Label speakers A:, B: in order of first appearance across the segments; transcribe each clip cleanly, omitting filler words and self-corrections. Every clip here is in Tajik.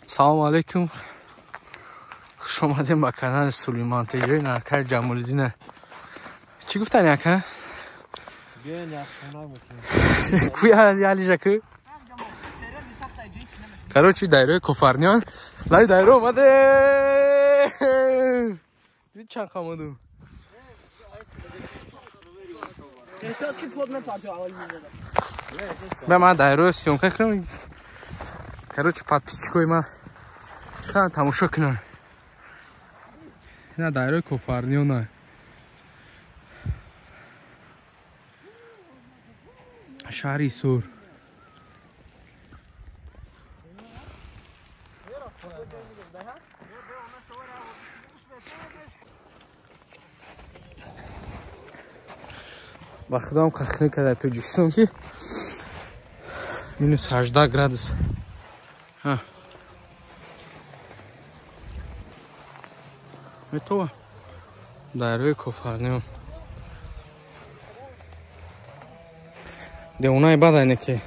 A: Салому алейкум. Хуш омадем ба канали Сулейман ТЖ, накай Ҷамолиддин. Чӣ гуфтани ака? Куя ялижа ку? Короче, дайрои Кофарниён. Лай дайро омаде. Дид чанд хамаду. Ба ман дайро съёмка кунам. Короче, подписчикои ман чӣ тамошо кунам. Ина дайрои Кофарниёна. Шаҳри Сур. Ба худам қахнӣ карда Тоҷикистон ки минус 18 градус. Метова дарёи Кофарниён. Девонаи бад айне ки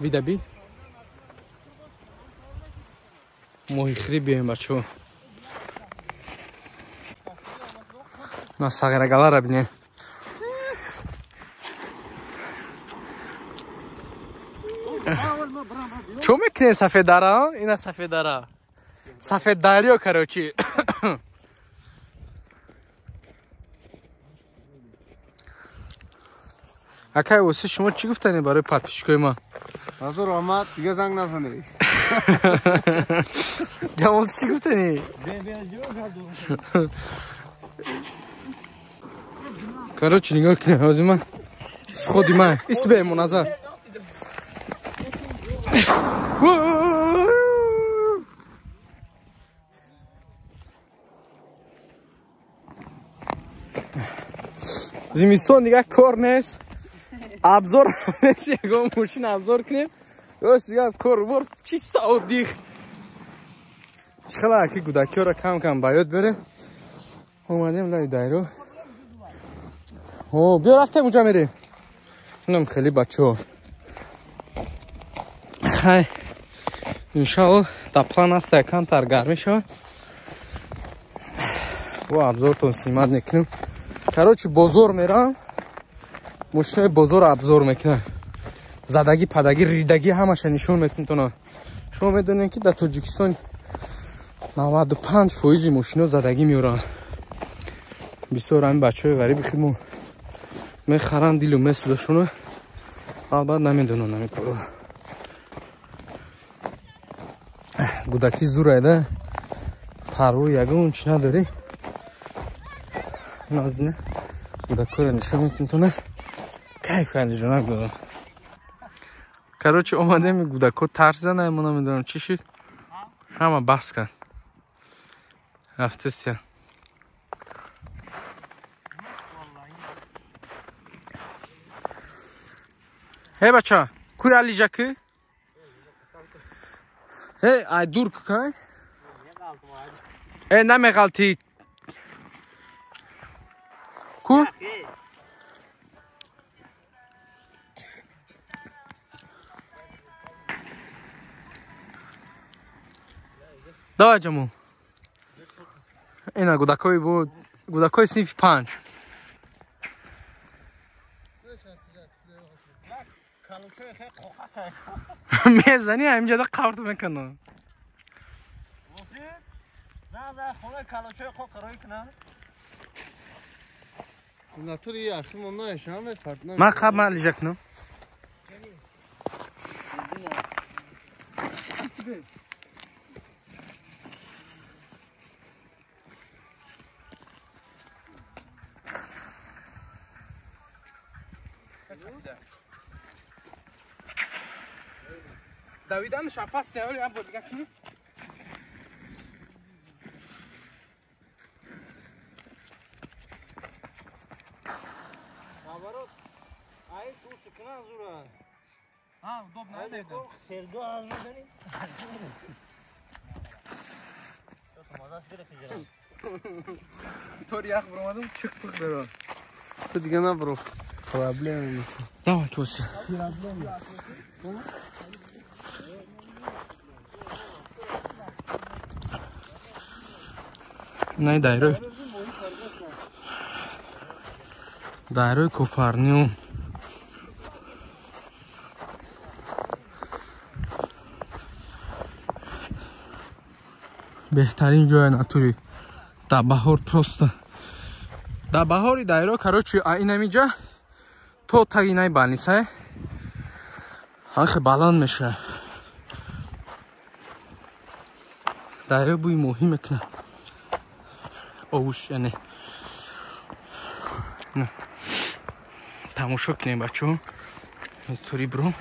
A: видаби моҳихӯрӣ биёем бачаҳо. На сағирагалара бинем. Чо мекунед сафеддара? Ина сафеддара. Сафеддарё, короче. Акай, оси шумо чӣ гуфтанед барои подписчикои ма?
B: Ҳазор омад, дига занг назанед.
A: Ҷамол, чӣ гуфтанӣ? Короче, нигоҳ кунед, ҳозир ман сходи ман. Исбе муназар. Зимистон дига кор нест. Абзор нест, ягон мошин абзор кунем. Рост дига кор бор чисто отдых. Чӣ хела ки гудакиёро кам-кам ба ёд берем. Омадем лаи дайро. О, биё рафтем уҷа мерем. Инам хеле бачаҳо. Хай, иншалло дар план аст якамтар гармӣ шавад. Бо абзортон снимат мекунем. Короче, бозор мерам. Мошинои бозор абзор мекунам. Задагӣ, падагӣ, ридагӣ ҳамаша нишон метунтона. Шумо медонед ки дар Тоҷикистон 95% мошино задагӣ меоранд. Бисёр ҳамин бачаҳои ғариби худмо мехаранд дилу месудашуна. Албат намедонанд ҳамин корро. Гудакӣ зурайда. Парво ягон чӣ надорӣ. Назина гудакоро нишон метунтона. Кайф карди ҷонак додам. Короче, омадем гудако тарс зана, мо намедонам чӣ шуд. Ҳама баҳс кард. Рафтестия. Эй бача, куй алижа ки? Эй, ай дур кай? Эй, намеғалтӣ. Ку? Давай, Ҷамол. Ина гудакои буд, гудакои синфи 5. Мезани ҳаминҷода қаврт мекунам. Ман қабл ман лижа кунам. Давиданаш опасне, оли я бор дига кунам.
B: Наоборот, ай сусу кунан зура.
A: А, удобно,
B: Серго азудани.
A: Тори ях буромадам, чиқ пиқ берон.
B: Ту дига набро. Проблема.
A: Давай, Кося. Най дайрои. Дайрои Кофарниум. Беҳтарин ҷоя натури. Да баҳор просто. Да баҳори дайро, короче, а инамиҷа то таги най балнисай. Ҳанхе баланд меша. Дайро бӯи моҳӣ мекунад. Овуш, яъне. Тамошо кунем, бачаҳо. Тури бром.